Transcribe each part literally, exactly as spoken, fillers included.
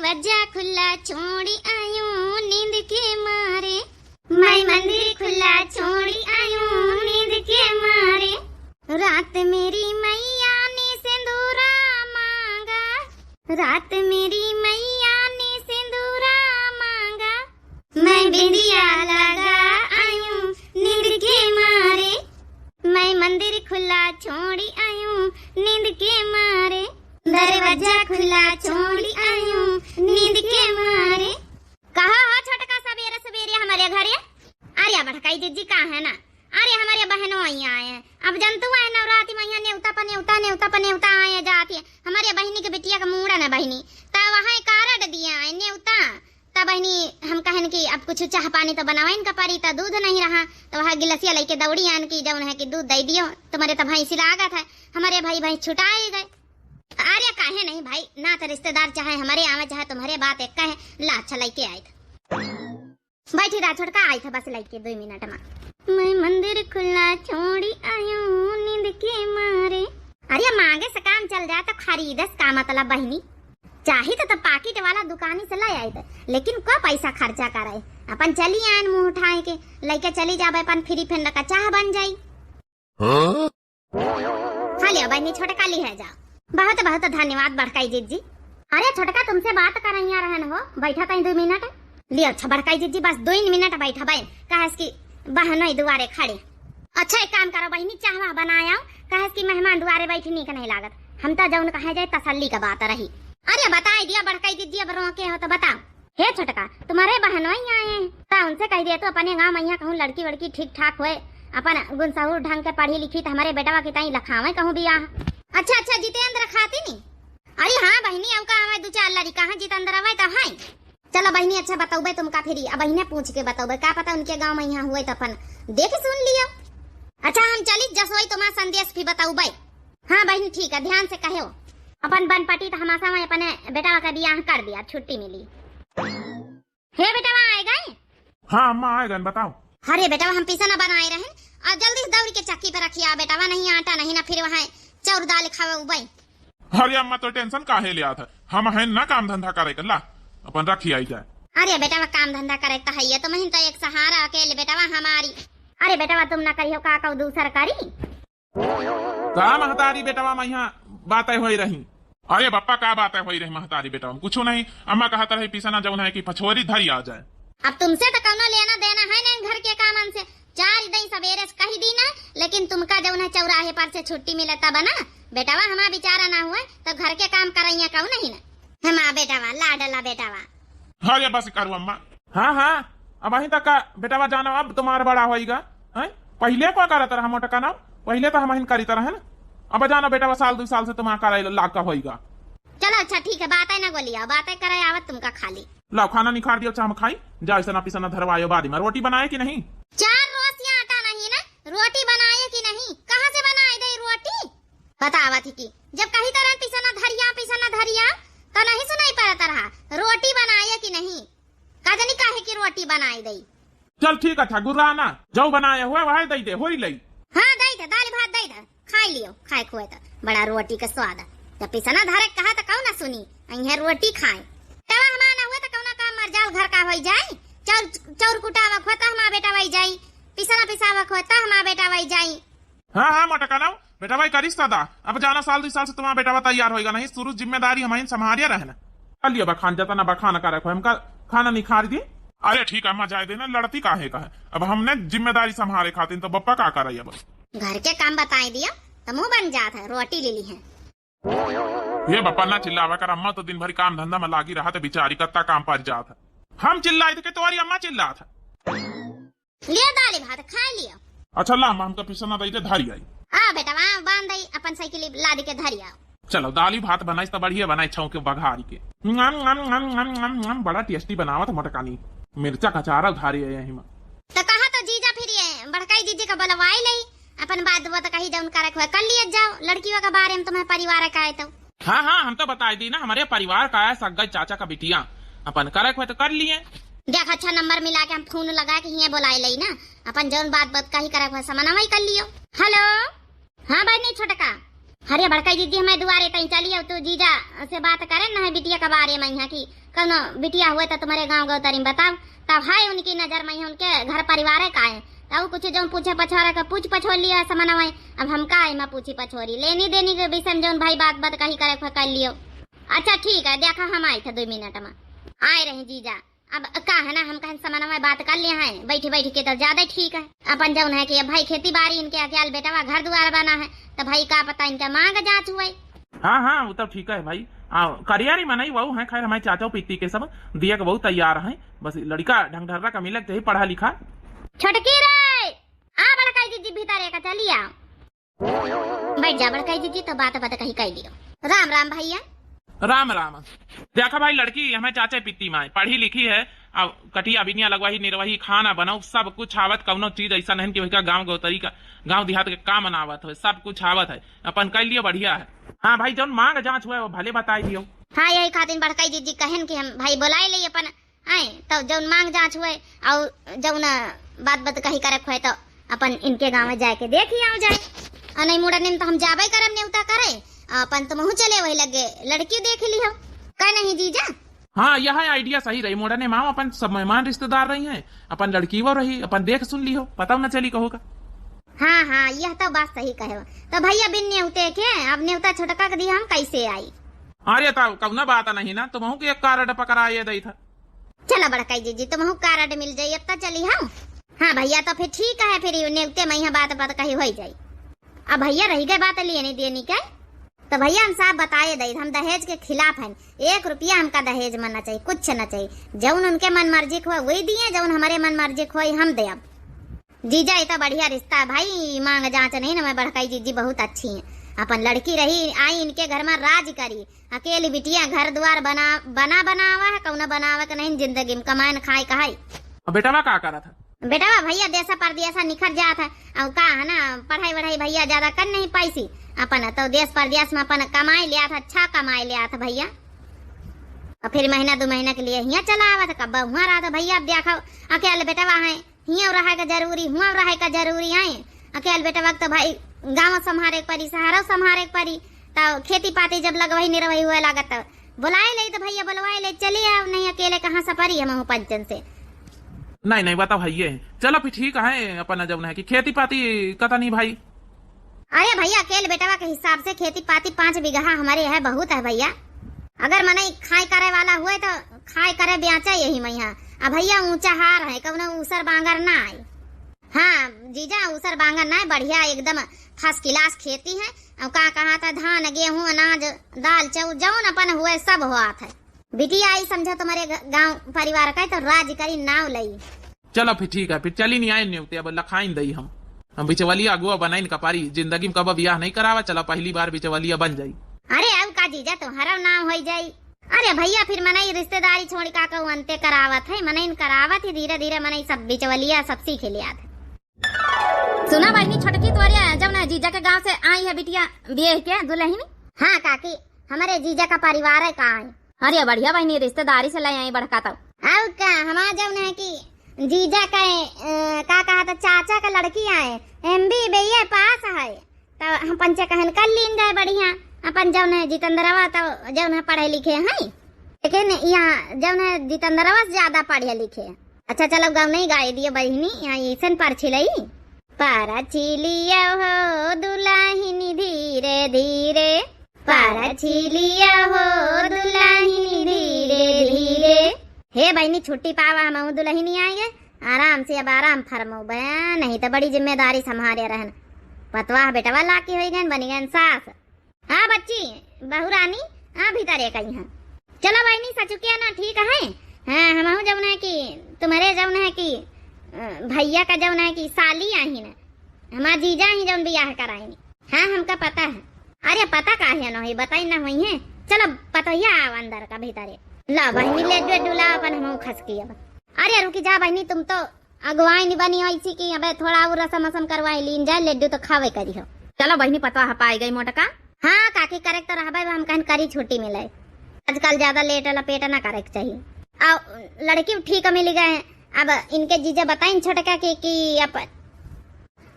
दरवाजा खुला छोड़ी आयूं नींद के मारे, मैं मंदिर खुला छोड़ी आयूं नींद के मारे। रात मेरी मैया ने सिंदूरा मांगा, रात मेरी मैया ने सिंदूरा मांगा, मैं बिंदिया लगा आयूं नींद के मारे, मैं मंदिर खुला छोड़ी आयूं नींद के मारे, दरवाजा खुला छोड़ी आयूं नींद के मारे। कहा हो छोटका सबेरे सबेरे हमरे घरे? अरे बड़काई जिज्जी का है ना, अरे हमरे बहनों अइया आए हैं। अब जनतू है नवरात्रि मइहाँ नेवता प नेवता, नेवता प नेवता आए जात है। हमरे बहिनी के बिटिया का मूड़न है बहिनी, त वहाँ कार्ड दिया है नेवता। त बहिनी हम कहन कि अब कुछ चाह पानी तो बनावे इनका परी, त दूध नहीं रहा, त वह गिलसिया लइके दौड़ी आन कि जौन है कि दूध दइ दियो, तुम्हरे त भैंसी लागत है, हमरे भाई भैंस छुटाए गए। अरे काहे नहीं भाई, नात रिश्तेदार चाहे हमरे आवे चाहे तुम्हरे, बात एक है। ला अच्छा लइके आए थे। बैठी रहा छोटका, आई था बस लइके दो मिनट में। मैं मंदिर खुला छोड़ी आयूं नींद के मारे। अरे मांगे से काम चल जाए तो खरीदस का मतलब बहिनी? चाही तो, तो पाकिट वाला दुकानी से ले आइत, लेकिन को पैसा खर्चा करे? अपन चली आयन मुंह उठाए के, लइके चली जाबे अपन फ्री फंड का चाह बन जाई। हाँ? हाँ लियो बहिनी, छोटका लिहे जाओ। बहुत बहुत धन्यवाद बड़काई जिज्जी। अरे छोटका तुमसे बात करैया रहन हो, बैठा तई दो मिनट। लियो अच्छा बड़काई जिज्जी बस दो ही मिनट बैठा बहन, कहे कि बहनोई दुआरे खड़े। अच्छा एक काम करो बहिनी, चाहवा बनायो, कहे कि मेहमान दुआरे बैठी नीक नहीं लागत, हम तो जौन कहे जाए तसल्ली का बात रही। अरे बताई दिया बड़काई जिज्जी, अब रोके हो तो बताओ। हे छोटका, तुम्हरे बहनोई आए हैं, ता उनसे कहि दे तू अपने गाँव मइहाँ कहूँ लड़की वड़की ठीक ठाक होए, अपन गुनसहुर ढंग के पढ़ी लिखी त हमरे बेटवा के ताई लखावे कहूँ बियाह। अच्छा अच्छा, जितेंद्र खाती नी? अरे हाँ बहिनी, अउ का हमें दू चार लड़िका हैं जितेंद्र अवे त हैं। चलो बहिनी, अच्छा बतौबे तुमका फिरी, अब बहिने पूछ के बतौबे, का पता उनके गाँव मइहाँ हुए त अपन देख सुन लियो। अच्छा हम चली जसोई तुम्हार संदेश भी बतौबे। हाँ बहिन, ठीक है, ध्यान से कहो। अपन बनपटी त हमासा में अपने बेटवा का बियाह कर दिया, छुट्टी मिली। हे बेटवा, आए गए? हाँ अम्मा, आए गए, बताओ। अरे बेटवा, हम पिसना बनाए रहन, और जल्दी से दौड़ के चक्की पे रखिया बेटवा, नहीं आटा नहीं ना फिर वहाँ चाउर दाल खावे उबई। अरे अम्मा, तो टेंशन काहे लिया था, हम हैं ना काम धंधा करे के, ला अपन रखी आई जाए। अरे बेटवा, काम धंधा करे त है ये, तुम ही तो एक सहारा अकेले बेटवा हमारी। अरे बेटवा, तुम ना करियो का कहू दूसर करी। का महतारी बेटवा मइहाँ बातें होई रही? अरे बप्पा, का बातें होई रही महतारी बेटवा में? कुछो नहीं। अम्मा कहत रही पिसना जौन है कि पछोरी धरी आ जाए। अब तुमसे तो कौनो लेना देना है नहीं घर के कामन से। चार दई सवेरे से कही दी ना, लेकिन तुमका जौन है चौराहे पर से छुट्टी मिले तब ना। बेटवा हमार बेचारा ना हुए तो घर के काम करैया कहू नहीं ना। हमार बेटवा लाडला बेटवा। हाँ, ये बस करू अम्मा। हाँ, हाँ, अबहिन तक का बेटवा जानो, अब तुम्हार बड़ा होइगा, हैं? पहिले का करत रहा मोटका नाम, पहिले तो हमहिन करित रहन, अब जानो बेटवा साल दू साल से तुम्हार करे लाग का होइगा। चलो अच्छा ठीक है, बातें ना गोलिया, बातें करे आवत तुमका खाली। लाओ खाना निखार दियो, चाह हम खाई, जा ऐसा ना पिसना धरवायो, बाद में रोटी बनाए कि नहीं? चार रोज यहाँ आटा नहीं ना, रोटी बनाए कि नहीं, कहाँ से बनाए दे रोटी? बतावत ही कि जब कही तरह पिसना धरिया, पिसना धरिया, तो नहीं सुनाई पड़त रहा, रोटी बनाए कि नहीं? का जानी काहे की रोटी बनाई दई। चल ठीक है, गुर्रा ना, जौ बनाए हुए वह दई दे, होई लई। हाँ, दई दे, दाल भात दई दे, खाई लियो, खाए खुए तो। बड़ा रोटी के स्वाद। जब पिसना धरे कहा तो कहू ना सुनी, अइहे रोटी खाए। तवा हमार ना हुए तो कौना काम मर जाल घर का होई जाई। चौर, चौर कुटावा खुए तो हमार बेटा वही जाई, पिसना पिसावा खुए तो हमार बेटा वही जाई। हाँ, हाँ, मोटका नाऊ, बेटवा ई करिस सदा। अब जाना, साल दुई साल से तुम्हारा बेटवा तैयार होइगा नहीं, शुरू जिम्मेदारी हमहिन संभारिया रहना। चलिए बा खान, जतना बा खाना करे को, हमका खाना निखार दी। अरे ठीक है, अम्मा जाए देना, लड़ती काहे का है? अब हमने जिम्मेदारी संभारे खातिर तो बप्पा का करे अब? घर के काम बताए दिया तो मुंह बन जात है, रोटी ले ली है। ये बप्पा ना चिल्लावा कर, अम्मा तो दिन भर काम धंधा में लागी रहा थे, बेचारी कत्ता काम पर जात है। हम चिल्लाई तो के तोरी अम्मा चिल्लात है। लियो दाली भात खा लियो। अच्छा ला, हम हमका पिसना दई दे, धरी आई। आ बेटा, वहाँ बांध दई अपन साइकिल, लाद के धरी आओ। चलो, दाली भात बनाई तो बढ़िया बनाई, छौंके बघारी के। नम, नम, नम, नम, नम, नम, बड़ा टेस्टी बनावत मोटकानी। मिर्चा कचारा उधारी है यही में। तो कहा तो जीजा फिर ये बड़काई जीजी का बुलवाई लई, अपन बात वो तो कही जौन करे हुए कर लिए जाओ, लड़कियों के बारे में तुम्हें परिवार का है तो। हाँ, हाँ, हम तो बताई दी ना, हमारे परिवार का है, सग्गई चाचा का बिटिया, अपन करे हुए तो कर लिए। देख, अच्छा नंबर मिला के हम फोन लगा के हियाँ बुलाए लई ना, अपन जौन बात बात कही करे हुए समना वही कर लियो। हेलो, हाँ बहिनी छोटका, अरे बड़का जिज्जी, हमें दुआरे तई चली आओ, तू जीजा से बात करे न है बिटिया के बारे में, यहाँ की कौनो बिटिया हुए तो तुम्हारे गाँव गौतरी में बताओ। तब है उनकी नजर में, उनके घर परिवार का है, तब कुछ जो पूछे पछोरे का पूछ पछोर लिया समनवा। अब हम का एमा पूछी पछोरी, लेनी देनी के विषय में जौन भाई बात बात कही करे कर लियो। अच्छा ठीक है, देखा हम आई थे दो मिनट में। आए रही जीजा, अब का है ना, हम कहन समनवा बात कर लिया है, बैठी बैठी के तो ज्यादा ठीक है। अपन जौन है कि अब भाई खेती बाड़ी इनके अकेल बेटवा घर दुआर बना है, तो भाई का पता इनका मांग जांच हुए। हाँ, हाँ, वो तो ठीक है भाई। आ, करियारी मनई वहू है, खैर हमारे चाचा पित्ती के सब दिया के बहुत तैयार है, बस लड़का ढंग ढर्रा का मिलक चाहिए, पढ़ा लिखा। छोटकी रे, आ बड़का जिज्जी भीतर एक चली आ। बैठ जा बड़का जिज्जी, तो बात बात कही कह दियो। राम राम भैया। राम राम। देखा भाई, लड़की हमें चाचा पित्ती माए पढ़ी लिखी है, अब कटिया बिनिया लगवाही, निरवाही, खाना बनाऊ, सब कुछ आवत, कौनो चीज ऐसा नहीं कि वही का गाँव गौतरी का, गाँव देहात के काम ना आवत हो, सब कुछ आवत है, अपन कर लियो, बढ़िया है। हाँ भाई, जौन मांग जांच हुए वो भले बताई दियो। हाँ, यही खातिर बड़का जिज्जी कहन कि हम भाई बुलाए ले अपन आए, तो जौन मांग जांच हुए और जौन बात बात कही करक हुए तो अपन इनके गाँव में जाके देख ही आओ जाए। और नहीं मुड़ने में तो हम जाबे करब नेवता करे, अपन तुमहू चले वही लगे लड़की देख लिहो। का नहीं जीजा? हाँ, यह idea सही रही। मोड़ने माँ अपन सब मेहमान रिश्तेदार रही हैं, अपन लड़की वो रही, अपन देख सुन लिहो, पता न चली कहो का। हाँ, हाँ, यह तो बात सही कहे हो। तो भैया बिन नेवते के, अब नेवता छोटका के दिया हम कैसे आई? अरे तो कौना बात नहीं ना, तुमहू के एक कार्ड पकड़ाए दई था। चला बड़का जिज्जी, तुमहू कार्ड मिल जाई, अब तो चली हम। हाँ भैया, तो फिर ठीक है, फिर नेवते में यहाँ बात बात कही हो जाई। अब भैया रही गए बात लेने देने के, तो भैया हम साफ बताए दई, हम दहेज के खिलाफ हैं, एक रुपया हमका दहेज में ना चाहिए, कुछ ना चाहिए। जौन उनके मन मर्जी को वही दिए, जौन हमारे मन मर्जी को हम दे। अब जीजा, इतना बढ़िया रिश्ता है भाई, मांग जांच नहीं ना, मैं बड़काई जीजी बहुत अच्छी हैं। अपन लड़की रही, आई इनके घर में राज करी, अकेली बिटिया घर द्वार बना, बना बनावा है, कौनो बनावे के नहीं, जिंदगी में कमाए न खाए कहाई। अब बेटवा का करत है? बेटवा भैया देशा परदेशा निखर जात है, और का है ना, पढ़ाई वढ़ाई भैया ज्यादा कर नहीं पाइसी, अपन तो देश परदेश में अपन कमाई लिया था, अच्छा कमाई लिया था भैया। और फिर महीना दो महीना के लिए हियाँ चला आवा था, कब हुआ रहा था भैया। अब देखो, अकेले बेटवा है, हियाँ रहे का जरूरी, हुआँ रहे का जरूरी है। अकेल बेटवा के तो भाई गाँव संभारे के परी, शहरों संभारे के परी, तो खेती पाती जब लगवही निरवही हुए लागत तो बुलाए ले, तो भैया बुलवाए ले, चले आओ, नहीं अकेले कहाँ से परी हम पंचन से। नहीं, नहीं, बताओ है ये। चलो फिर ठीक है, अपन जौन है कि खेती पाती कतनी भाई। अरे भैया, अकेल बेटवा के हिसाब से खेती पाती पाँच बीघा हमारे है, बहुत है भैया। अगर मनई खाए करे वाला हुए तो खाए करे बेचा यही मैया। अब भैया ऊंचा हार है, कौनो ऊसर बांगर ना आए। हाँ जीजा, ऊसर बांगर ना आए, बढ़िया एकदम first class खेती है। और का कहा था, धान गेहूं अनाज दाल चाउर जौन अपन हुए सब हुआ था। बिटिया आई समझा तुम्हारे ग-, गांव परिवार का तो राज करी नाव लई। चलो फिर ठीक है, फिर चली नहीं आए नेवते, अब लखाइन दई हम। हम बिचवलिया अगुआ बनाइन कपारी, जिंदगी में कब बियाह नहीं करावा, चला पहली बार बिचवलिया बन जाई। अरे अब का जीजा, तुम्हारा नाम होई जाई। अरे भैया, फिर मनई रिश्तेदारी छोड़ का कहू अंते करावत है, मनई न करावत ही, धीरे धीरे मनई सब बिचवलिया सब सीख लिया था। सुना बहिनी छोटकी, तोरे जौन है जीजा के गांव से आई है बिटिया बियाह के दुल्हन। हाँ काकी, हमारे जीजा का परिवार है का आई। अरे बढ़िया बहिनी, रिश्तेदारी से ले आई बड़का तब। और का, हमार जौन है कि जीजा का, अ, का कहा था, चाचा का लड़की आए, एम बी बी ए पास है, तो हम पंचे कहन कर लीन जाए बढ़िया। अपन जौन है जितेंद्रवा तो जौन है पढ़े लिखे हैं, लेकिन यहाँ जौन है जितेंद्रवा से ज्यादा पढ़े लिखे। अच्छा चलो गाँव नहीं गाए दिए बहिनी, यहाँ ऐसन परछी लई। परछी लिया हो दुल्हन धीरे धीरे, परछी लिया हो दुल्हन धीरे धीरे। हे बहिनी, छुट्टी पावा, हमहू दुल्हनी आएंगे, आराम से अब आराम फरमो बे, नहीं तो बड़ी जिम्मेदारी संभारे रहन। पतवाह बेटवा लाकी होई गए, बनी गए सास। हाँ बच्ची, बहू रानी, हाँ भीतर एक आई हैं। चलो बहिनी, सचुकिया ना ठीक है। हाँ, हमहू जौन है कि तुम्हारे जौन है कि, अ, भैया का जौन है कि साली आई ना, हमार जीजा ही जौन बियाह कराई। हाँ, हमका पता है। अरे, पता काहे न होई, बताई ना होई है। चलो, पतोहिया आओ अंदर का भीतरे। ला बहिनी, ले जो डुला अपन हमहू खसकी अब। अरे, रुकी जा बहिनी, तुम तो अगुवाई नहीं बनी होई सी कि अबे थोड़ा और रसम असम करवाई लीन जाए, लड्डू तो खावे करी हो। चलो बहिनी, पतवा हपाई गई मोटका। हाँ काकी, करे के तो रहबे, हम कहन करी छुट्टी मिले। आजकल ज्यादा लेट लपेट ना करे के चाहिए। आ लड़की ठीक मिल गए, अब इनके जीजा बताइन छोटका के कि अपन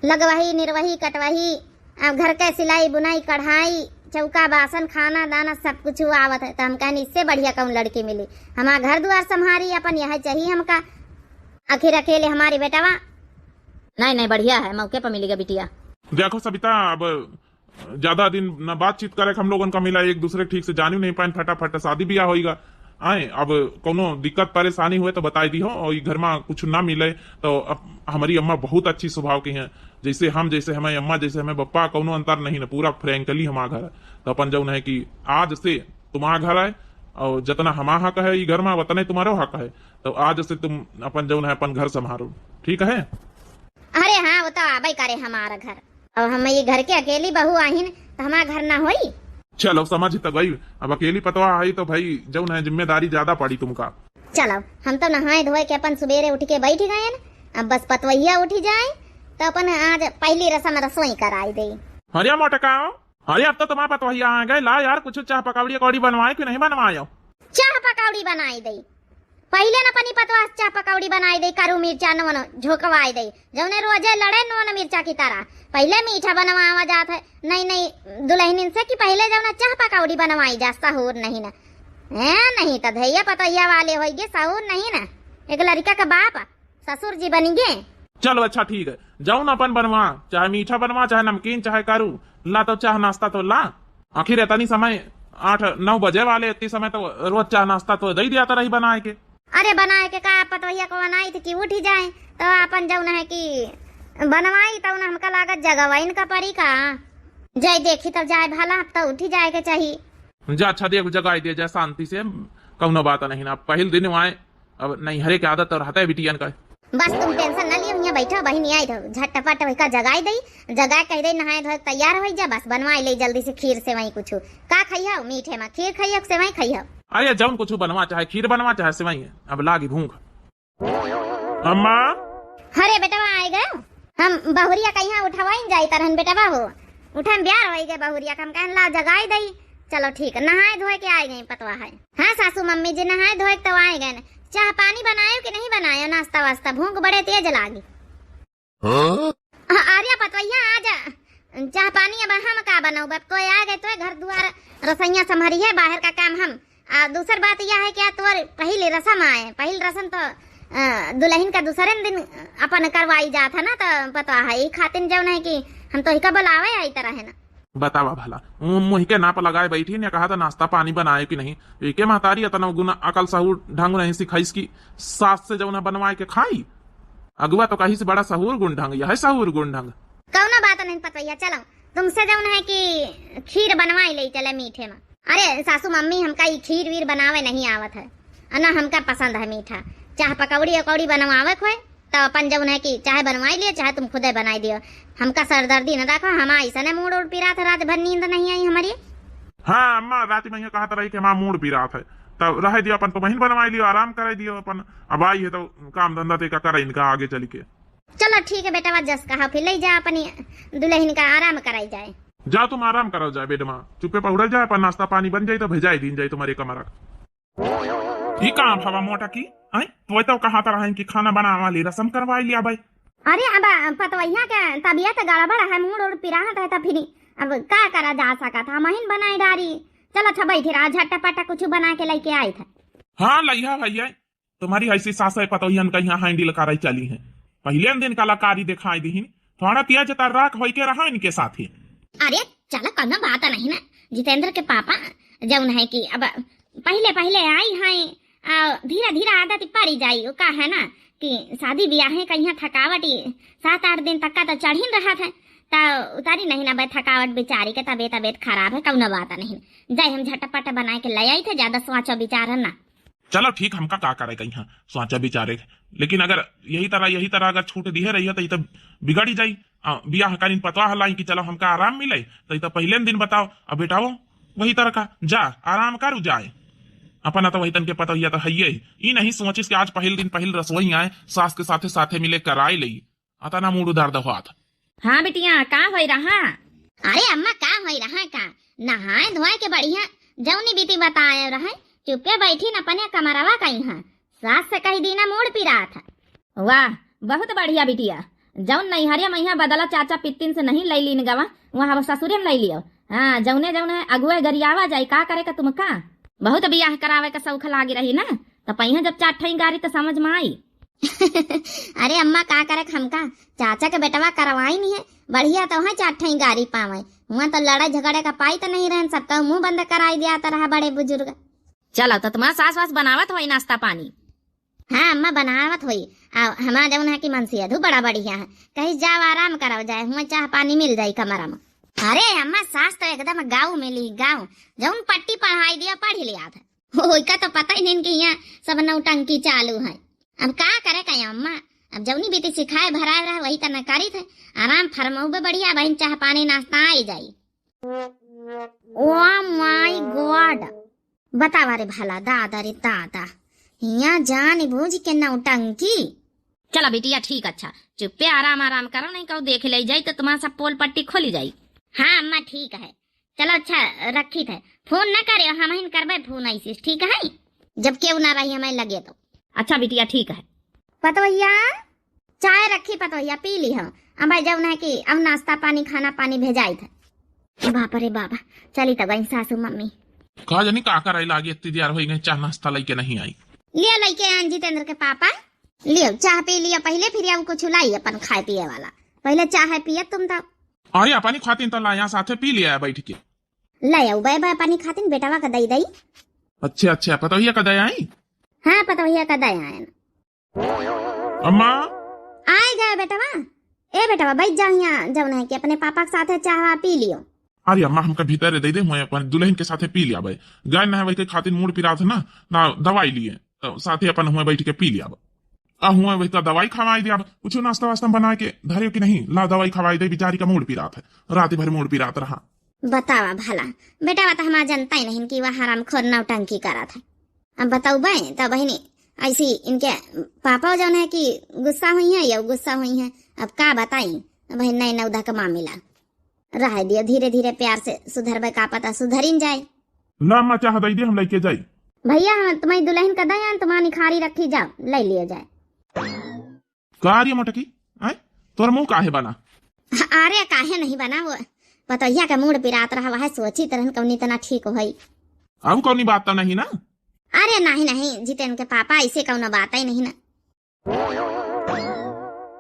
लगवही, निरवही, कटवही, अब घर के सिलाई, बुनाई, कढ़ाई, चौका, बासन, खाना, दाना सब कुछ आवत है। तो हम कहन, इससे बढ़िया कौन लड़की मिली? हमार घर दुआर संभारी अपन, यह चाहिए हमका। आखिर अकेले हमारी बेटवा। नहीं, नहीं, बढ़िया है, मौके पर मिलेगा बिटिया। देखो सबिता, अब ज्यादा दिन न बातचीत करे, हम लोगन का मिला, एक दूसरे के ठीक से जानी नहीं पाइन, फटाफट शादी ब्याह होइगा। आए, अब कौनो दिक्कत परेशानी हुए तो बताई दी हो, और ई घर में कुछ ना मिले तो अब हमारी अम्मा बहुत अच्छी स्वभाव की हैं, जैसे हम, जैसे हमें अम्मा, जैसे हमें पप्पा, कौनो अंतर नहीं ना, पूरा frankly हमारा घर है। तो अपन जौन है कि आज से तुम्हारा घर है, और जितना हमारा हक है ई घर में, उतना ही तुम्हारो हक है। तो आज से तुम अपन जौन है अपन घर संभालो, ठीक है? अरे हाँ, वो तो आबे करे हमारा घर। अब हम ये घर के अकेली बहू आहिन, तो हमारा घर ना होई? चलो, समझ त गई। अब अकेली पतवा आई तो भाई, जौन है, जिम्मेदारी ज्यादा पड़ी तुमका। चलो, हम तो नहाए धोए के अपन सुबेरे उठ के बैठ गए न। अब बस पतवैया उठ जाए, तो अपन आज पहली रसम रसोई कराई दे। अरे मोटका, अरे अब तो तुम्हारा पतवैया आ गए। ला यार, कुछ चाह पकौड़ी अकौड़ी बनवाए कि नहीं बनवाए? चाह पकौड़ी बनाई दे। पहिले न अपनी पतवा चाह पकौड़ी बनाई दे, करू मिर्चा नून झोंकवाई दे, जौने रोजे लड़े नून मिर्चा की तरह। पहिले मीठा बनवावा जात है, नहीं, नहीं, दुल्हनिन से कि पहिले जौन चाह पकौड़ी बनवाई जा, सहूर नहीं न। हैं, नहीं तो धैया पतैया वाले होइगे, सहूर नहीं न। एक लड़का का बाप, ससुर जी बनिगे। चलो अच्छा ठीक है, जौन अपन बनवा, चाहे मीठा बनवा, चाहे नमकीन, चाहे करू, ला तो चाह नाश्ता तो ला। आखिर इतनी समय, आठ नौ बजे वाले, इतनी समय तो रोज चाह नाश्ता तो दे दिया था रही बनाए के। अरे बनाए के का, पतवैया को बनाई थी कि उठी जाए, तो अपन जौन है कि बनवाई, तो उन्हें हमका लागत जगवाइन का परी का। जाए देखी तब जाए भला, अब तो उठी जाए के चाही। जा अच्छा देख, जगाई दे जा शांति से, कौनो बात नहीं ना। पहिल दिन आए, अब नैहरे के आदत तो रहता है बिटियन का। बस तुम tension न लियो, हियाँ बैठो, बहिनी आई तो झटपट वही का जगाई दई, जगा कह दे नहाए धोए तैयार होई जा, बस बनवाई ले जल्दी से खीर सेवई कुछ। का खइहो मीठे में, खीर खइहो सेवई खइहो? अरे जौन कुछ बनवा, चाहे खीर बनवा चाहे सेवई, अब लागी भूख। अम्मा। अरे बेटवा आए गए, हम बहुरिया कहिया उठवाइन जाई तरहन बेटवा हो, उठन ब्यार होई गए बहुरिया, हम कहन ला जगाई दई। चलो ठीक, नहाए धोए के आए गई पतवा है। हाँ सासू मम्मी जी, नहाए धोए के तो आए गए। चाह पानी बनायो कि नहीं बनायो, नाश्ता वास्ता, भूख बड़े तेज लागी। हाँ? अ-, अरे पतवैया, आज चाह पानी अब हम का बनौब, अब कोई आ गए तो घर दुआर रसोइया संभरी है, बाहर का काम हम। आ दूसर बात यह है कि आज तोर पहिल रसम आए, पहिल रसम तो, अ, दुल्हन का दूसरे दिन अपन करवाई जात है ना, तो पता है, ई खातिर जौन है कि हम तो ही का बुलावे आई तरह है ना। बतावा भला, उ मुँह के नाप लगाए बैठी ने, कहा था नाश्ता पानी बनाए कि नहीं। एके महतारी अतना गुण अकल सहूर ढंग नहीं सिखाइस कि सास से जौन है बनवाए के खाई। अगुआ तो कही से बड़ा सहूर गुण ढंग, यह है सहूर गुण ढंग। कौनो बात नहीं पतवैया, चलो तुमसे जौन है कि खीर बनवाई ले चले मीठे में। अरे सासू मम्मी, हमका ई खीर वीर बनावे नहीं आवत है, अ ना हमका पसंद है मीठा। चाह पकौड़ी अकौड़ी बनवावे खोए, तो अपन जौन है कि चाहे बनवाई लियो, चाहे तुम खुदे बनाई दियो। हमका सरदर्दी न रखो, हमार ऐसने मूड़ उड़ पिरात है, रात भर नींद नहीं आई हमारी। हाँ अम्मा, रात में ये कहत रही कि हमार मूड़ पिरात है, तब रह दियो, अपन तुमहिन बनवाई लियो, आराम कराई दियो अपन। अब आई है तो काम धंधा ते का करे इनका आगे चल के। चलो ठीक है बेटवा, जस कहा फिर ले जा अपनी दुल्हन का, आराम कराई जाए। जा तुम आराम करो जाए बेडमा, चुप्पे पहुड़ल जाए, अपन नाश्ता पानी बन जाई तो भेजाई दीन जाई तुम्हारे कमरा। ई काम हवा मोटा की, हैं? तोय तो कहा तरह कि खाना बनावा वाली रसम करवाई लिया भाई। अरे अब पतवैया के तबियत गड़बड़ है, मूड़ उड़ पिराहत है, तो फिर अब का करा जा सकत है, हमहिन बनाई डारी। चलो अच्छा बैठी रहा, झटपट कुछ बना के लेके आई था। हाँ लइहा भैया, तुम्हारी ऐसी सास है पतोहियन का यहाँ handle कराई चली है। पहले दिन कलाकारी दिखाई दीहिन, थोड़ा तेज तर्राक होई के रहा इनके साथ ही। अरे चलो, कौनो बात नहीं ना। जितेंद्र के पापा जौन है कि अब पहले पहले आई हैं, आ, धीरे धीरे आदत पड़ी जाई। वो का है ना कि शादी ब्याह है, कहीं थकावट ही सात आठ दिन तक का तो चढ़िन रहा था, तो उतारी नहीं ना बे थकावट बेचारी के, तबीयत तबीयत खराब है, कौनो बात नहीं। जाए हम झटपट बना के ले आई थे, ज्यादा सोचो विचार ना। चलो ठीक, हमका का करे कहीं सोचा विचारे, लेकिन अगर यही तरह, यही तरह अगर छूट दिहे रही है तो ये तो बिगड़ ही जाई। आ, बियाह करीन पतवा हलाई कि चलो हमका आराम मिले, तो ये तो पहले दिन बताओ। अब बेटाओ वही तरह का जा आराम करू जाए, अपना तो वही तन के पतोहिया तो हइये ही। ई नहीं सोचिस कि आज पहिल दिन पहिल रसोई आए, सास के साथे साथे मिले कराए लई। अतना मूड उधार दहो हाथ। हाँ बिटिया, का होई रहा? अरे अम्मा, का होई रहा का? नहाए धोए के बढ़िया जौनी बीती बताए रहे, चुप्पे बैठी न अपने कमरवा कहीं है। सास से कही दीना मूड पिरात है। वाह, बहुत बढ़िया बिटिया, जौन नैहरिया में यहाँ बदला चाचा पित्तिन से नहीं लई लीन गवा, वहाँ अब ससुरे में लई लियो। हाँ, जौने जौने अगुए गरियावा जाई, का करे का तुमका? बहुत बियाह करावे का शौक लागी रही ना, त पहिया जब चार ठई गारी त समझ में आई। अरे अम्मा, का करे का हमका? चाचा के बेटवा करवाई नहीं है, बढ़िया तो है चार ठई गारी पावे। हुआ तो लड़ाई झगड़े का पाई तो नहीं रहन, सबका मुंह बंद कराई दिया तो रहा बड़े बुजुर्ग। चलो, तो तुम्हारा सास वास बनावत होई नाश्ता पानी? हाँ अम्मा, बनावत होई। आ, हमार जौन है कि मनसेधू बड़ा बढ़िया है, कहीं जाओ आराम कराओ जाए, हुआ चाह पानी मिल जाई कमरा में। अरे अम्मा, सास तो एकदम गाँव में ली, गाँव। जौन पट्टी पढ़ाई दिया, पढ़ लिया था। ओइका तो पता ही नहीं कि यहाँ सब नौटंकी चालू है। अब का करे का अम्मा, अब जौनी बीती सिखाए भराए रहा, वही तो न करी थे। आराम फरमाउबे बढ़िया, बहन चाह पानी नाश्ता आई जाई। Oh my God! बतावा रे भला, दादा रे दादा, हियाँ जान बूझ के नौटंकी। चला बिटिया, ठीक, अच्छा, चुप्पे आराम आराम करो, नहीं कहूँ देख ले जाई तो तुम्हारा सब पोल पट्टी खोली जाई। हाँ अम्मा, ठीक है। चलो अच्छा, रखी थे, फोन न करे, हम ही करबे फोन ऐसे, ठीक है, जब केहू ना रही हमें लगे तो। अच्छा बिटिया, ठीक है। पतोहिया, चाय रखी पतोहिया, पी ली हम। अब भाई जौन है कि अब नाश्ता पानी, खाना पानी भेजाई थे। बाप रे बाबा, चली तो गई सासू मम्मी। का जानी का कराई लागी, इतनी देर होई गई, चाह नाश्ता लइके नहीं आई। लियो लइके आन जितेंद्र के पापा, लियो चाह पी लियो पहले, फिर अब कुछ लाई अपन खाए पिए वाला। पहले चाह है पिए तुम तो। अरे अपनी खातिन तो लाया, साथे पी लिया बैठ के। ले आओ बे, बे अपनी खातिन बेटवा का दई दई। अच्छा अच्छा, पतोहिया का दई आई। हाँ पतोहिया का दई आए ना। अम्मा। आए गए बेटवा। ए बेटवा, बैठ जा हियाँ, जौन है कि अपने पापा के साथे चाहवा पी लियो। अरे अम्मा, हमका भीतर दे दे, हुए अपन दुल्हन के साथे पी लिया भाई। गए ना है वही के खातिर मूड़ पिरात है ना, ना दवाई लिए, तो साथे अपन हुए बैठ के पी लिया। आ हुए वही का दवाई खवाई दिया, कुछ नाश्ता वास्ता बना के धरियो कि नहीं, ला दवाई खवाई दे, बेचारी का मूड़ पिरात है, रात भर मूड़ पिरात रहा। बतावा भला, बेटवा तो हमार जनता ही नहीं कि वह हरामखोर नौटंकी करत है। अब बतौबे तो बहिनी, ऐसी इनके पापा जौन है कि गुस्सा हुई है, या गुस्सा हुई है, अब का बताई। अब बहिन, नए नौदा का मामला, रह दियो, धीरे धीरे प्यार से सुधरबे, का पता सुधरिन जाए। ला अम्मा, चाह दई दे, हम लइके जाई। भैया, हम तुम्हारी दुल्हन का दयान तुम्हारी निखारी रखी जाओ, ले लियो जाए। का रे मोटकी, आय? तोर मुंह काहे बना? अरे काहे नहीं बना, वो पतोहिया के मूड़ पिरात रहा, वह सोची तरहन कौनी तना ठीक होई। अब कौनी बात तो नहीं ना? अरे नहीं नहीं जितेन के पापा, ऐसे कौनो बात ही नहीं ना।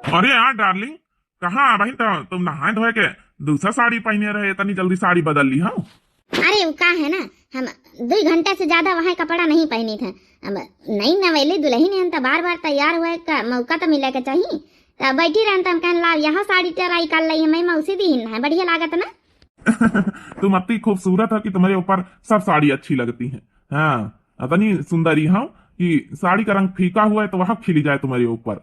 अरे यार डार्लिंग, कहाँ अबहिन तो तुम नहाए धोए के दूसरा साड़ी पहने रहे, इतनी जल्दी साड़ी बदल ली हो? अरे वो का है ना, हम दो घंटे से ज्यादा वहाँ कपड़ा नहीं पहनी थे। अब नई नवेली दुल्हन है तो बार बार तैयार हुए का मौका तो मिले के चाहिए। तो बैठी रहन तो हम कहन लाओ यह साड़ी try कर ली, हमें मौसी दी है, बढ़िया लागत ना। तुम अति खूबसूरत हो कि तुम्हारे ऊपर सब साड़ी अच्छी लगती है। हाँ, इतनी सुंदरी हो कि साड़ी का रंग फीका हुआ है तो वह खिली जाए तुम्हारे ऊपर।